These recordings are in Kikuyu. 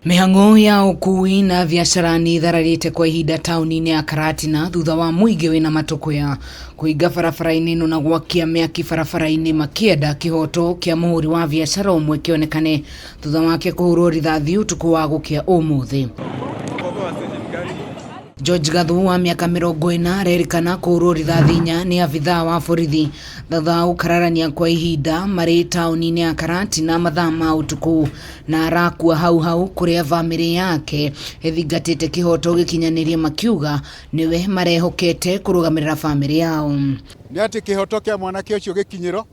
Mĩhang'o ya ũkui na biacara nĩ ĩthararĩte kwa ihinda taũni-inĩ ya Karatina thutha wa mũingĩ wĩna matũkũya kũhinga barabara-inĩ ĩno na gwakia mĩaki barabara-inĩ makĩenda kĩhoto kĩa mũhũri wa biacara ũmwe kĩonekane thutha wake kũhũrwo rithathi ũtukũ wa gũkĩa ũmũthĩ. George Gathu wa mĩaka 40 arerĩkana kũhũrwo rithathi inya nĩ abithaa wa borithi thutha wa gũkararania kwa ihinda marĩ taũni-inĩ ya Karatina mathaa ma ũtukũ na arakua hau hau kũrĩa bamĩrĩ yake ĩthingatĩte kĩhoto gĩkinyanĩrie makiuga nĩwe marehokete kũrũgamĩrĩra bamĩrĩ yao. Nĩ atĩ kĩhoto kĩa mwanake ũcio gĩkinyĩro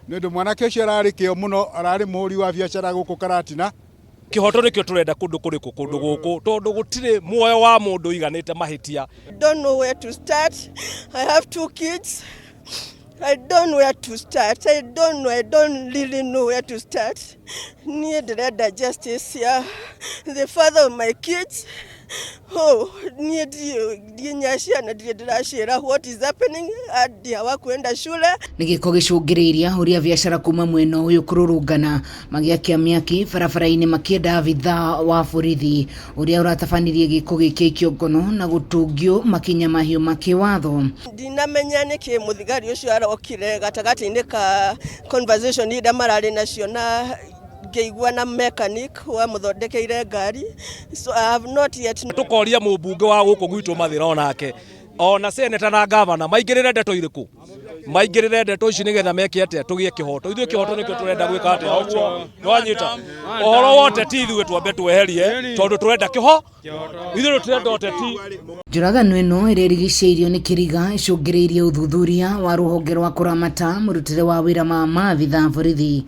nĩ ũndũ mwanake ũcio ararĩ kĩo mũno, ararĩ mũhũri wa biacara gũkũ Karatina. Kĩhoto nĩkĩo tũrenda kũndũ kũrĩkũ kũndũ gũkũ tondũ gũtirĩ muoyo wa mũndũ ũiganĩte mahĩtia. Don't know where to start. I have two kids. I don't know where to start. I don't know. I don't really know where to start. Niĩ ndĩrenda justice ya the father of my kids. Oh, niĩ ndiũ nginya ciana ndirĩ ndĩraciĩra what is happening hadi hawakuenda shule. Nĩ gĩko gĩcũngĩrĩirie ahũri a biacara kuma mwena ũyũ kũrũrũngana magĩakia mĩaki barabara-inĩ makĩenda abithaa wa borithi ũrĩa ũratabanirie gĩko gĩkĩ aikio ngono na gũtũngio makinya mahiũ ma kĩwatho. Ndinamenya nĩkĩ mũthigari ũcio arokire gatagatĩ-inĩ ka conversation iria mararĩ nacio na ngĩigua na mechanic wamũthondekeire ngari, so I have not yet. Tũkoria mũmbunge wa gũkũ gwitũ Mathĩra onake ona seneta na gavana maingĩrĩre ndeto irĩkũ, maingĩrĩre ndeto ici nĩgetha meke atĩa, tũgĩe kĩhoto. Ithuĩ kĩhoto nĩkĩo tũrenda gwĩka atĩa, ũguo nĩwanyita ũhoro wa ũteti ithuĩ twambe tweherie tondũ tũrenda kĩho ithuĩ tũtirenda ũteti. Njũragano ĩno ĩrĩa ĩrigicĩirio nĩ kĩriga ĩcũngĩrĩirie ũthuthuria wa rũhonge rwa kũramata mũrutĩre wa wĩra ma maabithaa borithi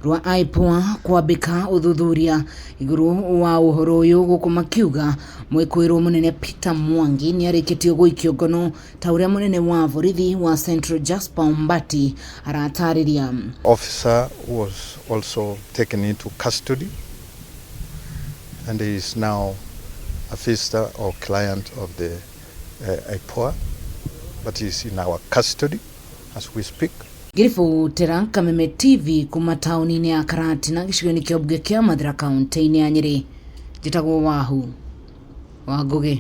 rwa IPOA kwambĩka ũthuthuria igũrũ wa ũhoro ũyũ gũkũ makiuga mwĩkũĩrwo mũnene Peter Mwangi nĩarĩkĩtio gũikio ngono ta ũrĩa mũnene wa borithi wa Central Jasper Ombati aratarĩria. Officer was also taken into custody and he is now a visitor or client of the IPOA, but he is in our custody as we speak. Ngĩribotera Kameme TV kuma taũni-inĩ ya Karatina gĩcigo-inĩ kĩa mbunge kĩa Mathira kaunti-inĩ ya Nyĩrĩ, njĩtagwo Wahu wa Ngũgĩ.